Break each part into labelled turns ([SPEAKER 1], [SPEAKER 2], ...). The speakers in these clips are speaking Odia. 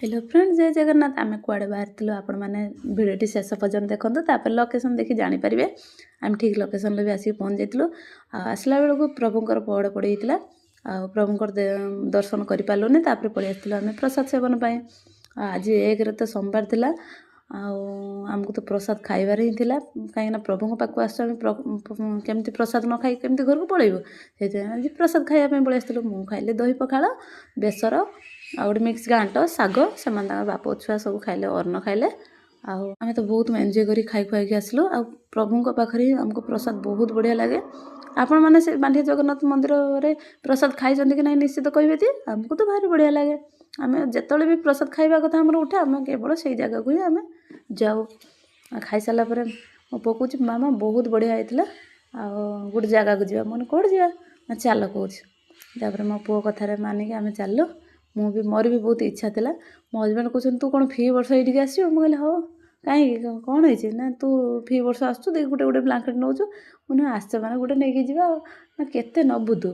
[SPEAKER 1] ହ୍ୟାଲୋ ଫ୍ରେଣ୍ଡ, ଜୟ ଜଗନ୍ନାଥ। ଆମେ କୁଆଡ଼େ ବାହାରିଥିଲୁ, ଆପଣମାନେ ଭିଡ଼ିଓଟି ଶେଷ ପର୍ଯ୍ୟନ୍ତ ଦେଖନ୍ତୁ। ତାପରେ ଲୋକେସନ୍ ଦେଖି ଜାଣିପାରିବେ। ଆମେ ଠିକ୍ ଲୋକେସନ୍ରେ ବି ଆସିକି ପହଞ୍ଚି ଯାଇଥିଲୁ। ଆଉ ଆସିଲା ବେଳକୁ ପ୍ରଭୁଙ୍କର ପହଡ଼ ପଡ଼ିଯାଇଥିଲା ଆଉ ପ୍ରଭୁଙ୍କର ଦର୍ଶନ କରିପାରିଲୁନି। ତାପରେ ପଳେଇ ଆସିଥିଲୁ ଆମେ ପ୍ରସାଦ ସେବନ ପାଇଁ। ଆଉ ଆଜି 1ରେ ତ ସୋମବାର ଥିଲା ଆଉ ଆମକୁ ତ ପ୍ରସାଦ ଖାଇବାର ହିଁ ଥିଲା, କାହିଁକିନା ପ୍ରଭୁଙ୍କ ପାଖକୁ ଆସୁଛୁ ଆମେ, କେମିତି ପ୍ରସାଦ ନ ଖାଇ କେମିତି ଘରକୁ ପଳେଇବୁ? ସେଇଥିପାଇଁ ଆଜି ପ୍ରସାଦ ଖାଇବା ପାଇଁ ପଳେଇ ଆସିଥିଲୁ। ମୁଁ ଖାଇଲି ଦହି ପଖାଳ, ବେସର ଆଉ ଗୋଟେ ମିକ୍ସ ଘାଣ୍ଟ, ଶାଗ। ସେମାନେ ତାଙ୍କର ବାପ ଛୁଆ ସବୁ ଖାଇଲେ, ଅନ୍ନ ଖାଇଲେ। ଆଉ ଆମେ ତ ବହୁତ ଏନ୍ଜୟ କରି ଖାଇ ଖୁଆଇକି ଆସିଲୁ। ଆଉ ପ୍ରଭୁଙ୍କ ପାଖରେ ହିଁ ଆମକୁ ପ୍ରସାଦ ବହୁତ ବଢ଼ିଆ ଲାଗେ। ଆପଣମାନେ ସେ ବାଣ୍ଠିଆ ଜଗନ୍ନାଥ ମନ୍ଦିରରେ ପ୍ରସାଦ ଖାଇଛନ୍ତି କି ନାହିଁ, ନିଶ୍ଚିତ କହିବେ ତି। ଆମକୁ ତ ଭାରି ବଢ଼ିଆ ଲାଗେ। ଆମେ ଯେତେବେଳେ ବି ପ୍ରସାଦ ଖାଇବା କଥା ଆମର ଉଠେ, ଆମେ କେବଳ ସେଇ ଜାଗାକୁ ହିଁ ଆମେ ଯାଉ। ଆଉ ଖାଇସାରିଲା ପରେ ମୋ ପୁଅ କହୁଛି, "ମାମା, ବହୁତ ବଢ଼ିଆ ହେଇଥିଲା ଆଉ ଗୋଟେ ଜାଗାକୁ ଯିବା।" ମୁଁ କହିଲି, "କୁଆଡ଼େ ଯିବା?" ନା, "ଚାଲ" କହୁଛି। ତାପରେ ମୋ ପୁଅ କଥାରେ ମାନିକି ଆମେ ଚାଲିଲୁ। ମୁଁ ବି, ମୋର ବି ବହୁତ ଇଚ୍ଛା ଥିଲା। ମୋ ହଜବେଣ୍ଡ କହୁଛନ୍ତି, "ତୁ କ'ଣ ଫି ବର୍ଷ ଏଇଠିକି ଆସିବୁ?" ମୁଁ କହିଲି, "ହଉ, କାହିଁକି, କ'ଣ ହେଇଛି?" ନା, "ତୁ ଫି ବର୍ଷ ଆସୁଛୁ ଦେଖ, ଗୋଟେ ଗୋଟେ ବ୍ଲାଙ୍କେଟ୍ ନେଉଛୁ।" ମୁଁ ନା, ଆସିଛ ମାନେ ଗୋଟେ ନେଇକି ଯିବା। ଆଉ ନା, "କେତେ ନେବୁ ତୁ?"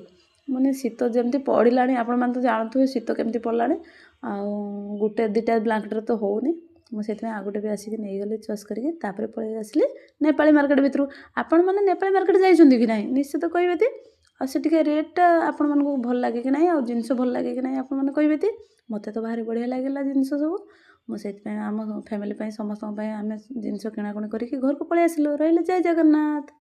[SPEAKER 1] ମାନେ ଶୀତ ଯେମିତି ପଡ଼ିଲାଣି, ଆପଣମାନେ ତ ଜାଣୁଥିବେ ଶୀତ କେମିତି ପଡ଼ିଲାଣି। ଆଉ ଗୋଟେ ଦୁଇଟା ବ୍ଲାଙ୍କେଟ୍ରେ ତ ହେଉନି। ମୁଁ ସେଥିପାଇଁ ଆଉ ଗୋଟେ ବି ଆସିକି ନେଇଗଲି ଚଏସ୍ କରିକି। ତାପରେ ପଳେଇ ଆସିଲି ନେପାଳୀ ମାର୍କେଟ୍ ଭିତରୁ। ଆପଣମାନେ ନେପାଳୀ ମାର୍କେଟ୍ ଯାଇଛନ୍ତି କି ନାହିଁ, ନିଶ୍ଚିତ କହିବେ ତି। ଆଉ ସେଠିକା ରେଟ୍ଟା ଆପଣମାନଙ୍କୁ ଭଲ ଲାଗେ କି ନାହିଁ ଆଉ ଜିନିଷ ଭଲ ଲାଗେ କି ନାହିଁ, ଆପଣମାନେ କହିବେ ତି। ମୋତେ ତ ଭାରି ବଢ଼ିଆ ଲାଗିଲା ଜିନିଷ ସବୁ। ମୁଁ ସେଇଥିପାଇଁ ଆମ ଫ୍ୟାମିଲି ପାଇଁ, ସମସ୍ତଙ୍କ ପାଇଁ ଆମେ ଜିନିଷ କିଣାକିଣି କରିକି ଘରକୁ ପଳେଇ ଆସିଲୁ। ରହିଲେ, ଜୟ ଜଗନ୍ନାଥ।